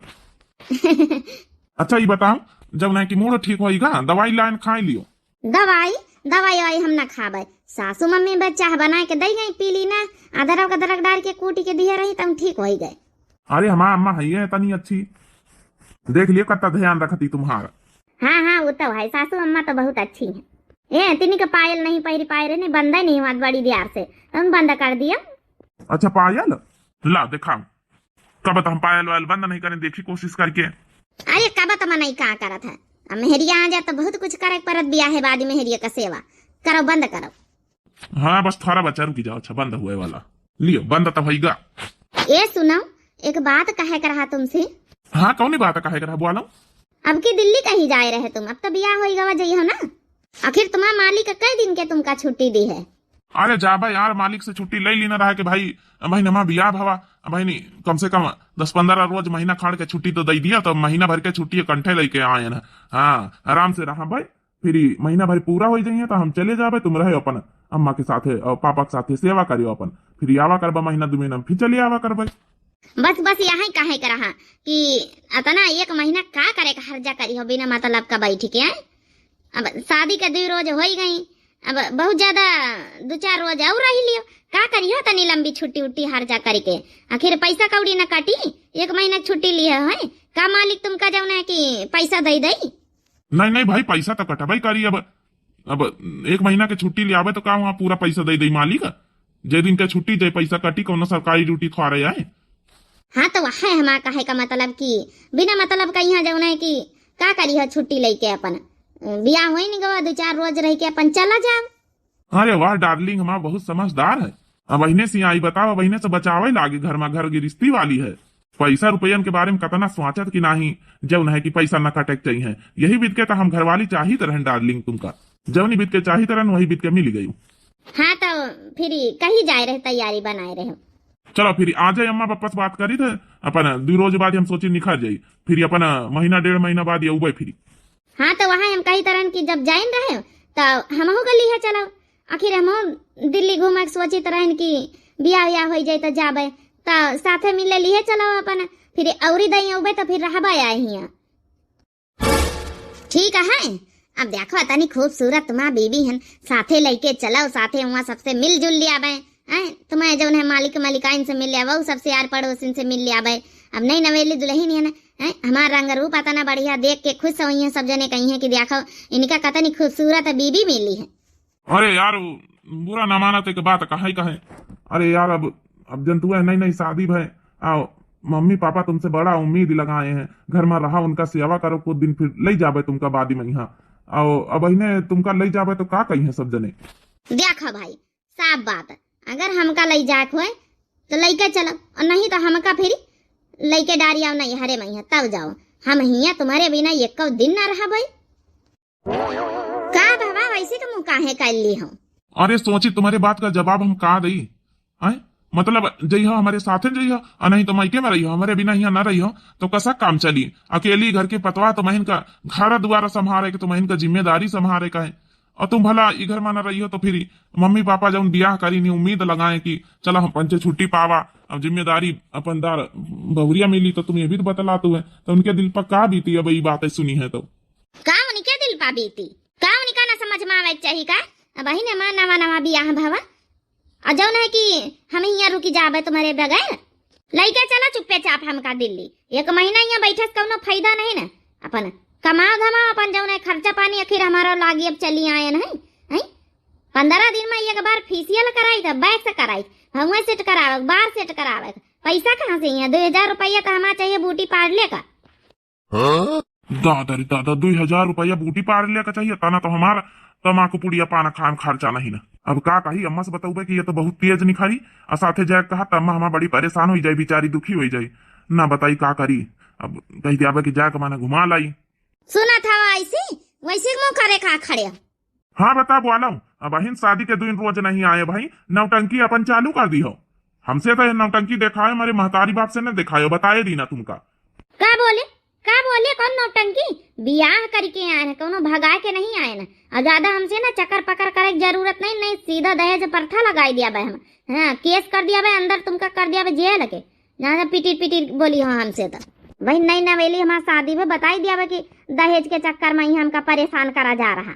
अच्छा ये बताओ, जब नहीं कि मूड ठीक होएगा दवाई लाइन खाए लियो। दवाई, दवाई वाई हम ना खाबे। सासू मम्मी बस चाह बनाए के दई गई, पी ली ना। अदरक अदरक डाल के कूटी के दिए रही, तब ठीक होई गए। अरे हमार अम्मा है ये इतनी अच्छी, देख लियो कत्ता ध्यान रखती तुम्हारा। हाँ हाँ, वो तो है, सासू अम्मा तो बहुत अच्छी है। ए तिनी के पायल नहीं पहिरी पाए रहे, नहीं बंदा नहीं हुआ बड़ी देर से, तुम बंद कर दिया। अच्छा पायल, ला दिखाओ। कब तो हम पायल वायल बंद नहीं करें, देखी कोशिश करके। अरे कब तो मनई का करत है, अब मेहरिया आ जा तो बहुत कुछ करे के परत बियाहे बाद मेहरिया का सेवा। करो, बंद करो। हाँ बस थोड़ा बच्चा रुकी जाओ, अच्छा बंद हुए वाला। लियो बंद तो होइगा। ए सुनो, एक बात कहे के रहा तुमसे। हाँ कौन बात कहे के रहा, बोलो। अब की दिल्ली कहीं जाए रहे तुम, अब तो बियाह होई गवा जइहो ना। आखिर तुम्हारा मालिक कई दिन के तुमका छुट्टी दी है? अरे जाबे यार, मालिक से छुट्टी ले ली ना रहा कि भाई, भाई नमा बियाह भवा, भाई नी, कम से कम दस पन्द्रह रोज महीना खाड़ के छुट्टी तो दे दिया, तो महीना भर के छुट्टी कंठे लेके आए ना। हाँ, आराम से रहा भाई, फिर ई महीना भर पूरा हो जाइए तो हम चले जाबे, तुम रहे अपन अम्मा के साथे और पापा के साथे सेवा करियो अपन, फिर आवा करबा महीना दो महीना में फिर चले आवा करबे। बस बस यही कहे के रहा कि अतना एक महीना का करे के हर्जा करिहो बिना मतलब का बैठ के, हैं? अब शादी के दो रोज होई गई, अब बहुत ज्यादा दो चार रोज और रह लियो। का करिहो तनी लंबी छुट्टी उट्टी हर्जा करके? आखिर पैसा कौड़ी न कटी, एक महीना के छुट्टी लिए है, का मालिक तुमका जौन है कि पैसा दे दई? नहीं नहीं भाई, पैसा तो कटबे करी। अब अब एक महीना के छुट्टी ले आवे तो का वहाँ पूरा पैसा दे दे मालिक? जे दिन के छुट्टी जे पैसा कटी, कौनो सरकारी ड्यूटी थोड़े आए। हाँ तो वह है हमारा कहे का मतलब कि बिना मतलब का यहाँ जौन है कि का करिहो छुट्टी लइके अपन? बियाह होई न गवा, दो चार रोज रहिके अपन चला जाओ। अरे वाह darling, हमार बहुत समझदार है। अब अहिने से आई बताओ, अब अहिने से बचावे लागे घर मा, घर गिरस्ती वाली है। पैसा रुपयन के बारे में कतना सोचत कि नाही, जौन है कि पैसा न कटे के चाहिए। यही बीत के तो हम घरवाली चाहित रहन darling तुमका। जौनी बीत के चाहित रहन, वही बीत के मिल गई। हाँ, तो फिर कही जाए रहे, तैयारी बनाए रहे। चलो फिर आ जाए अम्मा पापा से बात करी थे, अपन दो रोज बाद हम सोची निखर जाई, फिर अपन महीना डेढ़ महीना बाद ये उबे फिर। हाँ, तो वहाँ हम कही तरहन कि जब जाइन रहे, तो हमहू के लिए चलो। आखिर हमहू दिल्ली घूमे के सोचित रहन कि बियाह उयाह होई जाए तो जाबे, तो साथे मिले लिए चलो अपन, फिर औरी दई उबे तो फिर रहबे आए हियाँ। ठीक है, अब देखो तनी खूबसूरत तुम्हार बीबी हन, साथे लइके चलो, साथे वहाँ सबसे मिलजुल लियाबे, हैं? तुम्हें जौन है मालिक मलिकाइन से मिल लियाबे, सबसे यार पड़ोसिन से मिल लियाबे। अब नई नवेली दुल्हन है ना, हैं? हमार रंग रूप अतना बढ़िया देख के खुश होइहैं, सब जने कहिहैं कि देखो इनका कतनी खूबसूरत बीबी मिली है। अरे यार, बुरा ना माना, ते के बात कहे कहे। अरे यार, अब अब जन तू है, नई नई शादी भय, आओ, मम्मी पापा तुमसे बड़ा उम्मीद लगाए हैं, घर मा रहा, उनका सेवा करो कुछ दिन, फिर लई जाबे तुमका बाद में यहाँ। आओ, अब अहिने तुमका लई जाबे तो का कहिहैं सब जने? देखो भाई, साफ बात, अगर हमका लई जाए होए तो लइके चलो, और नहीं तो हमका फिर लइके डारी आओ नैहरे में यहाँ, तब जाओ। हम हियाँ तुम्हारे बिना एको दिन ना रहबे। का बाबा, वैसे के मुँह काहे कर ली हो? अरे सोची, तुम्हारे बात का जवाब हम का दई? आय, मतलब जइहो हमरे साथे जइहो, आ नहीं तो मायके में रहिहो, हमरे बिना हियाँ ना रहिहो, तो कसा काम चली? अकेली घर के पतवा, तुम्हन का घर दुआर संभारे के, तुम्हन का जिम्मेदारी संभारे का है। और तुम भला ई घर में ना रहिहो तो फिर मम्मी पापा जौन बियाह करी नी, उम्मीद लगाए कि चलो हम पंचे छुट्टी पावा, अब जिम्मेदारी अपन दार बहुरिया मिली, तो तुम ये भी तो बतला तू है, तो उनके दिल पर का बीती अब ई बात सुनी है तो? का उनके दिल पा बीती? का उनका ना समझ में आवे के चाही का? अब अही ने माँ नवा नवा बियाह भवा, और जौन है कि हम हियाँ रुकी जाबे तुम्हारे बगैर। लइके चलो चुप्पे चाप हमका दिल्ली, एक महीना हियाँ बैठे से कौनो फायदा नहीं ना। अपन कमाओ धमाओ, अपन जौन है खर्चा पानी आखिर हमारा लागी, अब चली आए नहीं, हैं? पंद्रह दिन में एक बार फेशियल कराई था, वैक्स कराई, भौंवा सेट करावे, बार सेट करावे, पैसा कहाँ से? यहाँ दो हजार रुपया तो हमारा चाहिए ब्यूटी पार्लर का। हाँ? दादा रे दादा, दुई हजार रुपया ब्यूटी पार्लर का चाहिए, तना तो हमार तमाकू पुड़िया पान खाए में खर्चा नहीं ना। अब का कही, अम्मा से बतौबे कि ये तो बहुत तेज निखारी, आ साथे जाए कहा त अम्मा हमार बड़ी परेशान होई जाई, बेचारी दुखी होई जाई, ना बताई का करी। अब कही दियाबे कि जाए के माने घुमा लाई। सुना था ऐसी वैसी मुँह करे का खड़े। हाँ, बता बोलाऊ। अब अहिन शादी के दिन रोज नहीं आए भाई, नौटंकी अपन चालू कर दी हो। हमसे तो ये नौटंकी देखाए, हमारे महतारी बाप से न देखायो, बताए दी ना तुमका। का बोले, का बोले, कौन नौटंकी? बियाह करके आए हैं, कौनो भगाए के नहीं आए ना। और ज्यादा हमसे ना चक्कर पकड़ करे के जरूरत नहीं, नहीं सीधा दहेज प्रथा लगाई दियाबे हम। हाँ, केस कर दियाबे अंदर, तुमका कर दियाबे जेल के। ज्यादा पिटिर पिटिर बोली हो हमसे तो। वही नई नवेली हमार शादी में बताई दियाबे कि दहेज के चक्कर में ही हमका परेशान करा जा रहा।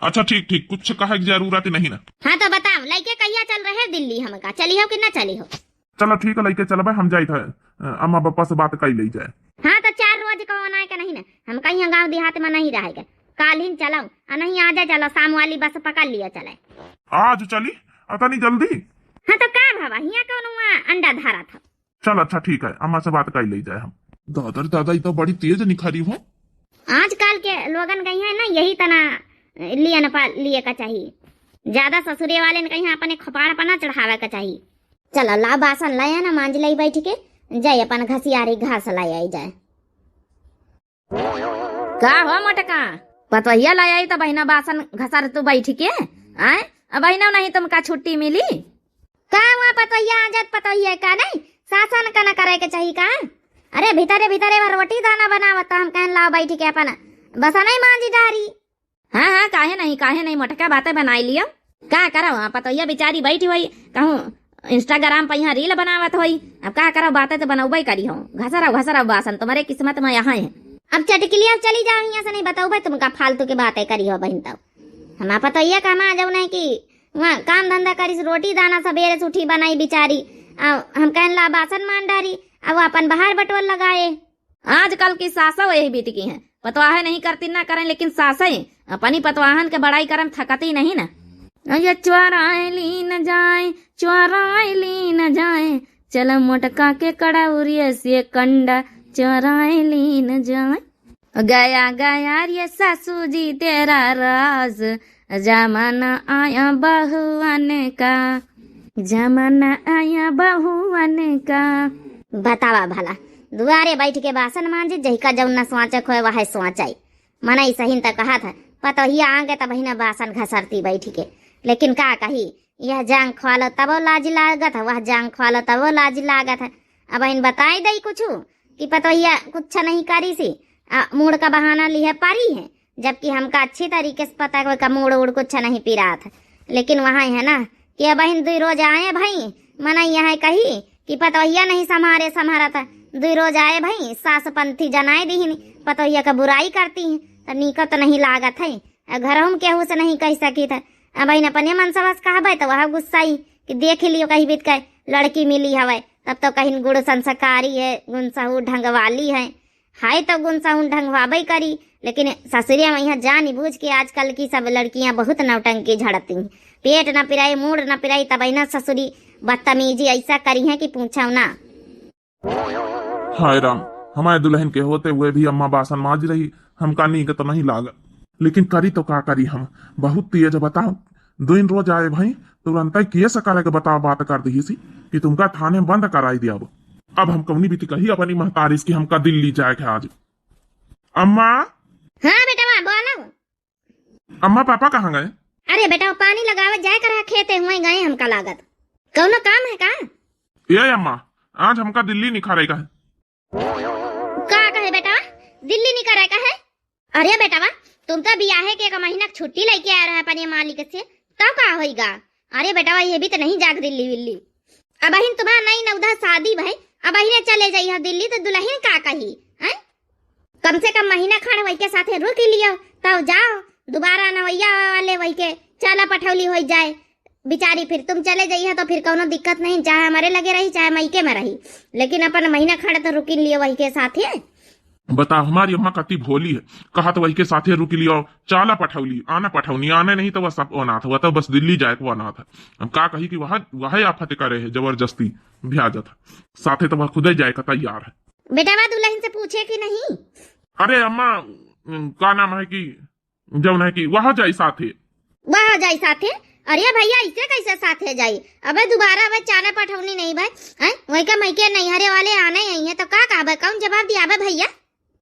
अच्छा ठीक ठीक, कुछ कहे के जरूरत नहीं ना। हाँ तो बताओ, लइके कहिया चल रहे दिल्ली हमका, चली हो कि ना चली हो? चलो ठीक है, लइके चलबे, हम जाइत है, अ, अम्मा पापा से बात कई लई जाए। हाँ तो चार रोज का होना है कि नहीं ना, हम कहीं गाँव देहात में नहीं रहे के, काल ही चलो, आ नहीं आ जाए चलो, शाम वाली बस पकड़ लिया चले। आज चली? अतनी जल्दी? हाँ तो का भवा, हियाँ कौन हुआ अंडा धारा था? चल अच्छा ठीक है, अम्मा से बात कई लई जाए हम। दादा रे दादा, ई तो बड़ी तेज निखारी हो। आजकल के लोगन के यहाँ ना यही तना लिए न पा लिए का चाहिए, ज्यादा ससुरे वाले ने कहीं अपने खपाड़ पर ना चढ़ावे का चाहिए। चलो ला बासन लाया ना, मांज लई बैठ के, जाए अपन घसियारी घास लाई आई जाए। का हो मोटका, पतोहिया लाई आई तो बहिना बासन घसर तू बैठ के, आए? अब बहिना नहीं तुमका छुट्टी मिली? का हुआ पतोहिया, आ जात पतोहिया का नहीं? सासन का न करे के चाही का? अरे भीतरे भीतरे वह रोटी दाना बनावत, हम कहन लाओ बैठ के अपन बसनई मांजी डारी। हाँ, हाँ, काहे नहीं, काहे नहीं, मोटका बातें बनाई लियो। का करो, हाँ, पतोहिया बेचारी बैठी होई, कहूँ Instagram पर यहाँ reel बनावत होई। अब का करो, बातें तो बनौबे करी हो। घसराओ, घसराओ बासन, तुम्हारे किस्मत में यहाँ है। अब चटकिली, अब चली जाओ यहाँ से, नहीं बतौबे तुमका फालतू के बातें करी हो बहिन। तब हमार पतोहिया का हमार जौन है कि वहाँ काम धंधा करिस, रोटी दाना सबेरे से उठी बनाई बेचारी। आ, हम कहन ला बासन मान डारी, अब वो अपन बाहर बटोर लगाए। आजकल की सासो यही बीत की हैं, पतवाहे नहीं करती ना करें, लेकिन सासै अपनी पतवाहन के बड़ाई करम थकती नहीं ना। ये चोराए ली न जाए, चोराए ली न जाए, चल मोटका के कड़ौरिया से कंडा चोराए ली न जाए। गया गया रे सासू जी तेरा राज, जमाना आया बहुअन का, जमाना आया बहुअन का। बतावा भला, दुआरे बैठ के बासन मांजे, जहिका जौन न स्वाचक होए वह स्वाचाई। मनई सहिन त कहत है, पतोहिया आगे तब ही न बासन घसरती बैठ के। लेकिन का कही, यह जांग ख्वालो तबो लाज लागत है, वह जांग ख्वालो तबो लाज लागत है। अब इन बताई दई कुछ कि पतोहिया कुछ नहीं करी सी, आ, मूड़ का बहाना लिहे परी है, जबकि हमका अच्छी तरीके से पता है कि मूड़ उड़ कुछ नहीं पिरात है। लेकिन वहाँ है ना कि अब इन दुई रोज आए भाई, मना यहाँ कही कि पतोहिया नहीं संभारे संभारत है। दुई रोज आए भाई, सास पंथी जनाए दीहिन, पतोहिया का बुराई करती हैं, तो नीको तो नहीं लागत है। आ घरहू में केहू से नहीं कह सकी था। अब इन अपने मन से बस कहबे तो वह गुस्साई कि देख लियो कहीं बीत के लड़की मिली हवे, तब तो कहीं गुण संस्कारी है, गुण सहू ढंग वाली है। हाय तो गुण सहू ढंग वाबे करी, लेकिन ससुरिया में यहाँ जान बूझ के आजकल की सब लड़कियाँ बहुत नौटंकी झड़ती हैं। पेट न पिराई, मूड़ न पिराई, तब ना ससुरी बदतमीजी ऐसा करी है कि पूछो ना। हाय राम, हमारे दुल्हन के होते हुए भी अम्मा बासन माज रही, हमका नीक तो नहीं लागल। लेकिन करी तो का करी हम, बहुत तेज बताओ। दिन रोज आए भाई, तुरंत ही केस करे के बताओ, बात कर दी सी कि तुमका थाने में बंद कराई दिया। अब हम कौनी बीती कही अपनी महतारी से कि हमका दिल्ली जाए के आज। अम्मा। हाँ बेटवा, बोलो। अम्मा, पापा कहाँ गए? अरे बेटा, वो पानी लगावे जाए कर खेते हुए गए, हमका लागत। कौनो काम है का? ए अम्मा, आज हमका दिल्ली निखारे का है। का कहे बेटा, दिल्ली निखारे का है? अरे बेटवा, तुम तो बियाहे के एक महीना के छुट्टी लेके आए रहे अपने मालिक से, तब का होइगा? अरे बेटवा, ये भी तो नहीं जाग दिल्ली विल्ली। अब अहिन तुम्हार नई नवधा शादी भई, अब अहिने चले जाइहा दिल्ली तो दुल्हन का कही, हैं? कम से कम महीना खंड वही के साथे रुक ही लियो, तब जाओ, दोबारा नवैया वाले वही के चाला पठौली हो जाए। बिचारी फिर तुम चले जाइहा तो फिर कौनो दिक्कत नहीं, चाहे हमारे लगे रही चाहे मईके में रही, लेकिन अपन महीना खंड तो रुक ही लियो वही के साथे। बता, हमारी अम्मा कति भोली है, कहत वही के साथे रुक लियो, चाला पठौली, आना पठौनी, आने नहीं तो वह सब अनाथ, वह तो बस दिल्ली जाए को अनाथ है। हम का कही कि वह, वह आफत करे है, जबरदस्ती भेजत है, साथे तो वह खुदे जाए का तैयार है। बेटवा दुल्हन से पूछे कि नहीं? अरे अम्मा, का नाम है कि जौन है कि वह जाई साथे। वह जाई साथे? अरे भैया, ऐसे कैसे साथे जाई? अबे दोबारा अबे चाला पठौनी नहीं भाई, हैं? वही का मईके नैहरे वाले आने ही हैं तो का कहबे, कौन जवाब दियाबे भैया?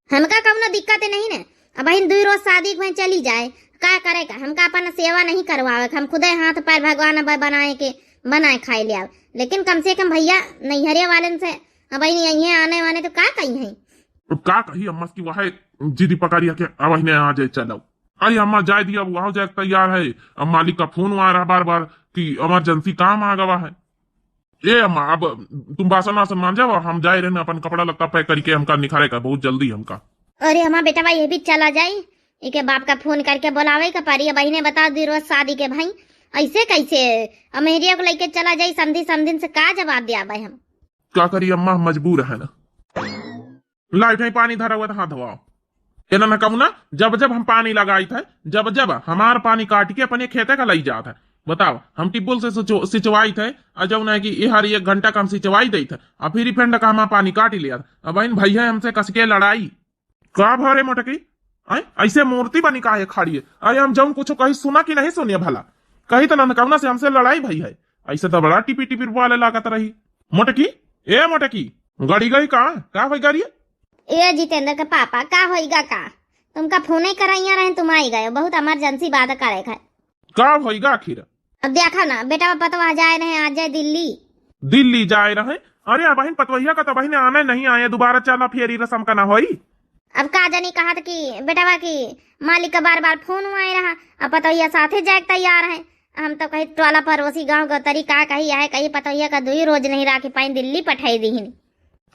हमका कौनो दिक्कत नहीं ने, अब इन दुई रोज शादी में चली जाए, का करे का? हमका अपन सेवा नहीं करवावे, हम खुदे हाथ पैर भगवान अब बनाए के बनाए खाए ले आवे, लेकिन कम से कम भैया नैहरे वालन से अब इन यहीं आने वाने तो का कही हैं? अब का कही अम्मा की वह जिदी पकड़िया के अब इन्हें आ जाए चलो। अरे अम्मा जाए दिया, अब वहाँ जाए तैयार है। अब मालिक का फोन आ रहा बार बार कि इमरजेंसी काम आ गवा है। ए अम्मा, अब तुम बासन वासन मांजा, हम जाए रहे ना, अपन कपड़ा लत्ता पैक करके हमका निखारे का बहुत जल्दी हमका। अरे अम्मा बेटवा ये भी चला जाई, एके बाप का फोन करके बुलावे का परी। अब इन्हें बता दी रोज शादी के भाई, ऐसे कैसे अमेरिया को लेके चला जाई? समधी समधिन से का जवाब दिया भाई हम? का करी अम्मा, हम मजबूर है ना। लाइट है, पानी धरा हुआ तो हाथ धोआओ। एना न कहूँ ना, जब जब हम पानी लगाई थे, जब जब हमार पानी काट के अपने खेते का लई जात है। बताओ, हम ट्यूबवेल से सिंचो-, सिंचवाई थे, और जौन है कि ये हर एक घंटा का हम सिंचवाई देत है, और फिर ही फेंड का हमार पानी काट लिया। अब इन भैया हमसे कस के लड़ाई। का भरे मोटकी? आय, ऐसे मूर्ति बनी काहे खड़ी है? अरे हम जौन कुछ कही सुना कि नहीं सुनिए भला? कही तो नंदकौना से हमसे लड़ाई भई है, ऐसे तो बड़ा टिपी टिपी बोले लागत रही। मोटकी, ए मोटकी, गड़ी गई का? का होई गड़ी? ए जितेंद्र के पापा, का होइगा का? तुमका फोन ही कराइया रहे, तुम आई गए, बहुत इमरजेंसी बात करे है। का होइगा आखिर? अब देखा ना, बेटा पतवा जाए रहे, आज जाए दिल्ली। दिल्ली जाए रहे? अरे अबहिन पतवहिया का तो बहिने आने नहीं आए, दोबारा चला फेरी रसम का ना होई। अब का जानी कहत कि बेटवा की मालिक का बार बार फोन आए रहा, अब पतवहिया साथे जाए के तैयार है। हम तो कही टोला पड़ोसी गांव गौतरी का कही है, कही पतवहिया का दुई रोज नहीं राखी पाई, दिल्ली पठाई दीहिन।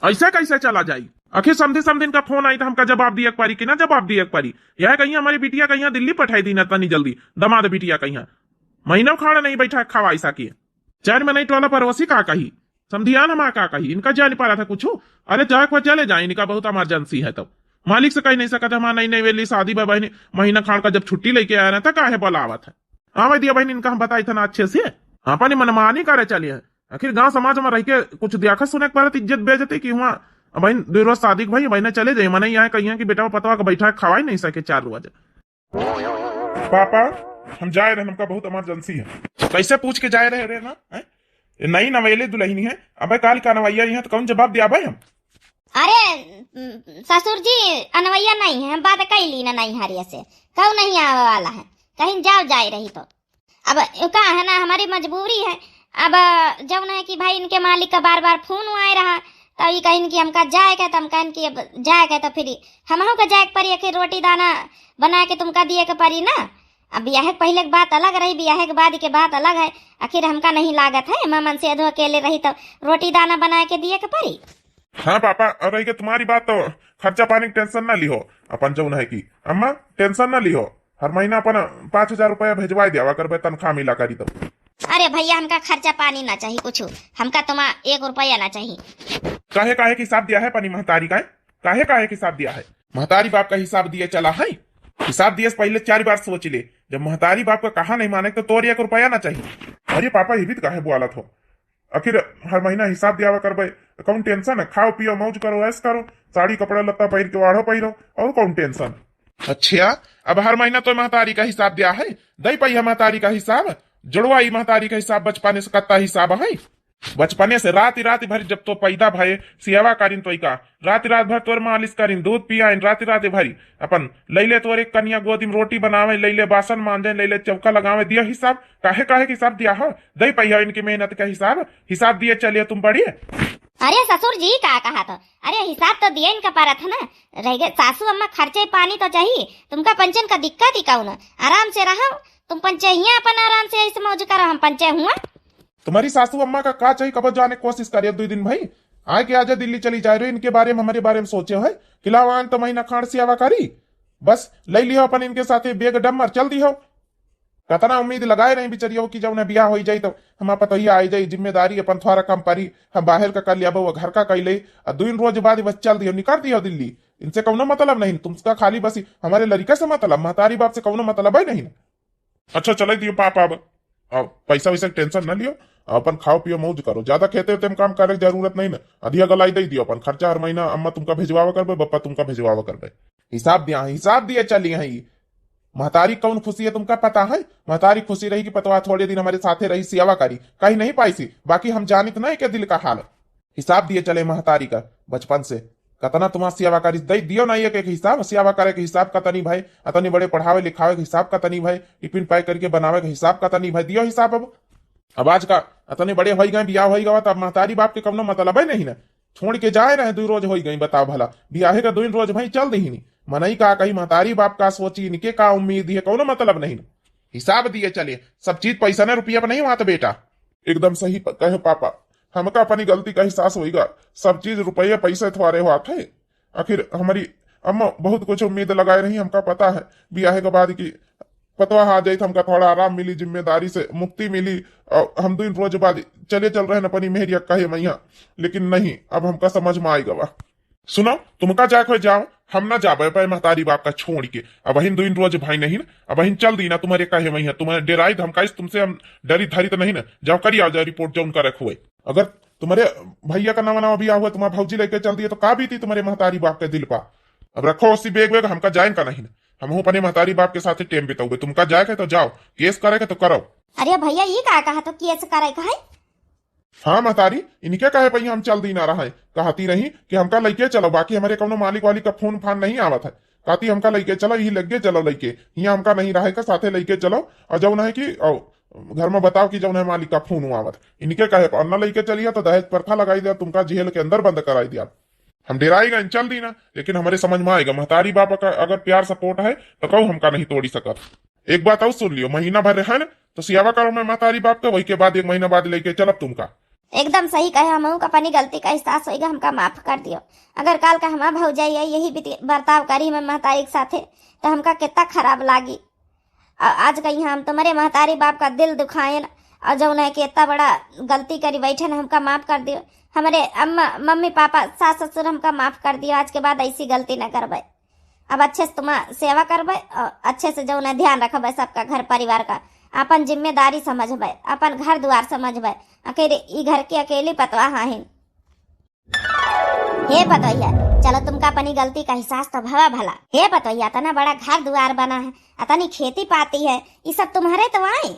ऐसे कैसे चला जाई? आखिर समधी समधिन का फोन आई तो हमका जवाब दिए के पड़ी कि ना जवाब दिए के पड़ी? यह कहिया हमारी बिटिया कहिया दिल्ली पठाई दी ना तनी जल्दी, दमाद बिटिया कहिया महीना खाड़ नहीं बैठा खावा ऐसा किए। चार मनई टोला पड़ोसी का कही, समधियान हमार का कही, इनका जान पड़ा था कुछ। अरे जाए को चले जाए, इनका बहुत इमरजेंसी है। तब मालिक से कही नहीं सकत, हमार नई नई वेली शादी बा बहिनी, महीना खाड़ का जब छुट्टी लेके आया ना तो काहे बुलावत है? आवे दिया बहिनी, इनका हम बताई था ना अच्छे से, अपनी मनमानी करे चली है। आखिर गांव समाज में रह के कुछ देखा सुने के पड़त, इज्जत बेइज्जती की हुआ अब इन दो रोज शादी के भाई, अब इन्हें चले जाई, मने यहाँ कहिए कि बेटा पतवा के बैठा खवाई नहीं सके चार रोज। पापा, हम जाए रहे, हमका बहुत इमरजेंसी है। कैसे पूछ के जाए रहे रे ना, हैं? ये नई नवेली दुल्हनी है, अबे काल का नवैया यहाँ तो कौन जवाब दिया भाई हम? अरे, उम, ससुर जी, अनवैया नहीं है, हम बात कैली ना नहीं हरिया से, कहू नहीं आवे वाला है, कहीं जाओ जाए रही तो। अब का है ना, हमारी मजबूरी है। अब जौन है कि भाई इनके मालिक का बार बार फोन आए रहा, तो ये कहिन कि हमका जाए के, तो हम कहन कि अब जाए के तो फिर हमहू के जाए के पड़ी, आखिर रोटी दाना बना के तुमका दिए के पड़ी ना। अब बियाहे के पहले के बात अलग रही, बियाहे के बाद के बात अलग है। आखिर हमका नहीं लागत है, माँ मन से अधो अकेले रही तो रोटी दाना बना के दिए के पड़ी। हाँ पापा, और रही के तुम्हारी बात तो खर्चा पानी की टेंशन ना लिहो। अपन जौन है कि अम्मा टेंशन ना लिहो, हर महीना अपन पाँच हजार रुपया भेजवाए दियावा करबे, तनख्वाह मिला करी तो। अरे भैया, हमका खर्चा पानी ना चाहिए कुछ, हमका तुम्हारा एक रुपया ना चाहिए। काहे, काहे के हिसाब दिया है अपनी महतारी का? काहे, काहे के हिसाब दिया है? महतारी बाप का हिसाब दिए चला है। हिसाब दिए से पहले चार बार सोच ले। जब महतारी बाप का कहा नहीं माने तो तोर एक रुपया ना चाहिए। अरे पापा, ये भी तो काहे बोलत हो? आखिर हर महीना हिसाब दियावा करबे, कौन टेंशन है? खाओ पियो, मौज करो, ऐश करो, साड़ी कपड़ा लत्ता पहिर के वाढ़ो पहिरो, और कौन टेंशन? अच्छा, अब हर महीना तो महतारी का हिसाब दिया है, दई पाई है महतारी का हिसाब, जोड़वा ई महतारी का हिसाब, बचपने से कत्ता हिसाब है। बचपने से रात रात भर जब तो पैदा भये, सेवा करिन तो का, रात रात भर तोर मालिश करिन, दूध पियाइन, रात रात भरी अपन लैले तोर एक कनिया गोदी में रोटी बनावे, लैले बासन मांजे, लैले चौका लगावे, दिया हिसाब। काहे, काहे के हिसाब दिया हो? दई पाई हो इनकी मेहनत का हिसाब, हिसाब दिए चलिए तुम बढ़िए। अरे ससुर जी, का कहा तो? अरे हिसाब तो दिए इनका परत है ना, रह गए सासू अम्मा, खर्चे पानी तो चाहिए तुमका, पंचन का दिक्कत ही कौन? आराम से रहो तुम, पंचे हियाँ अपन आराम से ऐसे मौज करो, हम पंचे हुआ। तुम्हारी सासू अम्मा का का चाहिए, कब जाने कोशिश करियो दो दिन भाई, आए के आजा दिल्ली चली जाए रहे, इनके बारे में हमारे बारे में सोचे हो, किलावान तो महीना खाड़ से आवा करी, बस ले लियो अपन इनके साथे बैग डम्मर चल दी हो। कतना उम्मीद लगाए रही बिचरियो कि जौन बियाह होई जाई तो हमार पतोहिया आई जाई, जिम्मेदारी अपन थोड़ा कम परी, हम बाहर का कर लिया, वो घर का कैले, आ दो रोज बाद बस चल दियो, निकाल दियो दिल्ली। इनसे कौनो मतलब नहीं, तुमका खाली बस हमारे लड़का से मतलब, महतारी बाप से कौनो मतलब है नहीं। अच्छा चले दियो पापा, अब अब पैसा वैसा के टेंशन ना लियो, अपन खाओ पियो मौज करो, ज्यादा खेते वेते में काम करे के जरूरत नहीं ना, अधिया गलाई दे दियो, अपन खर्चा हर महीना अम्मा तुमका भेजवावा करबे, बप्पा तुमका भेजवावा करबे। हिसाब दिया, हिसाब दिए चली है। महतारी कौन खुशी है तुमका पता है? महतारी खुशी रही कि पतवा थोड़े दिन हमारे साथे रही, सेवा करी, कहीं नहीं पाई सी, बाकी हम जानित नहीं के दिल का हाल। हिसाब दिए चले महतारी का बचपन से, कतना तुम्हार सेवा करी, दे दियो ना एक एक हिसाब, सेवा करे के हिसाब कतनी भाई, अतनी बड़े पढ़ावे लिखावे के हिसाब कतनी भाई, टिफिन पैक करके बनावे के हिसाब कतनी भाई, दियो हिसाब। अब अब आज का अतने बड़े होई गए, बियाह होई गवा, तब महतारी बाप के कौनो मतलब है नहीं ना। छोड़ के जाए रहे, दो रोज होई गई, बताओ भला, बियाहे का दो रोज भाई चल दही नहीं। मनई का कही, महतारी बाप का सोची, इनके का उम्मीद है, कौनो मतलब नहीं ना। हिसाब दिए चले, सब चीज पैसा ना रुपया पर नहीं हुआ था बेटा। एकदम सही प-, कहे पापा, हमका अपनी गलती का एहसास होइगा, सब चीज रुपये पैसे थ्वारे हुआ थे। आखिर हमारी अम्मा बहुत कुछ उम्मीद लगाए रही, हमका पता है, बियाहे के बाद की पतवा आ जाई तो हमका थोड़ा आराम मिली, जिम्मेदारी से मुक्ति मिली, और हम दो रोज बाद चले चल रहे हैं अपनी मेहरिया कहे मैया, लेकिन नहीं, अब हमका समझ में आएगा बा। सुनो, तुमका जाए खोए जाओ, हम ना जाबे पाए महतारी बाप का छोड़ के। अब अहिन दो रोज भाई नहीं ना, अब अहिन चल दी ना, तुम्हारे कहे मैया, तुम्हारे डेराई धमकाइस तुमसे, हम डरी धरी तो नहीं ना, जाओ करी आओ जाए रिपोर्ट जौन करे खोए। अगर तुम्हारे भैया का नवा नवा बियाह हुआ, तुम्हारा भौजी लेके चल दिए तो का बीती तुम्हारे महतारी बाप के दिल पा? अब रखो उसी बैग वैग, हमका जाइन का नहीं ना, हम अपने महतारी बाप के साथ टेम बिताओगे, तुमका जाए के तो जाओ, केस करे के तो करो। अरे भैया, ये का कहा तो केस करे का है? हाँ महतारी, इनके कहे पई हम चल दी ना रहे, कहती रही कि हमका लइके चलो, बाकी हमारे कौनो मालिक वालिक का फोन फान नहीं आवत है। कहती हमका लइके चलो, यही लगे चलो लइके, हियाँ हमका नहीं रहे का, साथे लइके चलो। और जौन है कि, और घर में बताओ कि जौन है मालिक का फोन आवत है। इनके कहे पर ना लइके चलिया तो दहेज प्रथा लगाई दिया, तुमका जेल के अंदर बंद कराई दिया। हम डेराई गए, चल दी ना, लेकिन हमारे समझ में आएगा, महतारी बाप का अगर प्यार सपोर्ट है तो कहू हमका नहीं तोड़ी सकत। एक बात और सुन लियो, महीना भर रहे ना तो सियावा करो मैं महतारी बाप का, वही के बाद एक महीना बाद लेके चलब तुमका। एकदम सही कहे, हमहू का अपनी गलती का एहसास होइगा, हमका माफ कर दियो। अगर काल का हमार भौजाई आई, यही बीती बर्ताव करी हमार महतारी के साथे, तो हमका कितना खराब लागी। आ-, आज कहीं हम तुम्हारे महतारी बाप का दिल दुखाएन, और जौन है कि इतना बड़ा गलती करी बैठे न, हमका माफ कर दियो। हमारे अम्मा, मम्मी, पापा, सास, ससुर, हमका माफ कर दियो, आज के बाद ऐसी गलती न करबे। अब अच्छे से तुम्हार सेवा करबे और अच्छे से जौन है ध्यान रखबे सबका घर परिवार का, अपन जिम्मेदारी समझबे, अपन घर दुआर समझबे। आखिर ई घर की अकेली पतवा हाहिन। हे पतोहिया, चलो तुमका अपनी गलती का एहसास तो भवा भला। हे पतोहिया, इतना बड़ा घर दुआर बना है, इतनी खेती पाती है, ये सब तुम्हारे तो आए।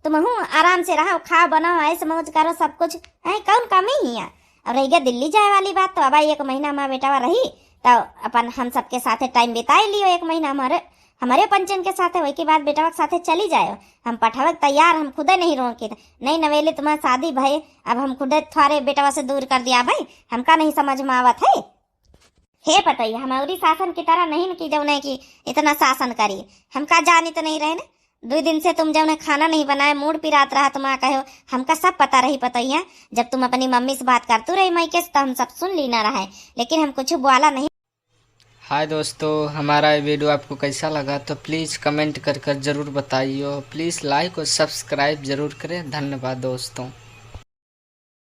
तुमहू आराम से रहो, खाओ, बनाओ, ऐश मौज करो, सब कुछ है, कौन कमी ही है? और रह गया दिल्ली जाए वाली बात, तो अब एक महीना हमारा बेटवा रही, तो अपन हम सबके साथे टाइम बिताई लियो एक महीना। हमारे, हमारे पंचन के साथे, वही के बाद बेटवा के साथे चली जाए। हम पठावे के तैयार, हम खुदे नहीं रोके। नहीं नवेली तुम्हार शादी भई, अब हम खुदे थोड़े बेटवा से दूर कर दिया भाई, हमका नहीं समझ में आवत है। हे पतोहिया, हम औरी सासन की तरह नहीं न कि जौने कि इतना सासन करी। हमका जानी तो नहीं रहे न, दो दिन से तुम जौने खाना नहीं बनाए, मूड पिरात रहा, तुम आ कहो, हमका सब पता रही पतोहिया। जब तुम अपनी मम्मी से बात करतू रही मायके से, तो हम सब सुन ली ना रहे, लेकिन हम कुछ बोला नहीं। हाय दोस्तों, हमारा ये वीडियो आपको कैसा लगा तो प्लीज़ कमेंट कर कर ज़रूर बताइए, प्लीज़ लाइक और सब्सक्राइब ज़रूर करें। धन्यवाद दोस्तों।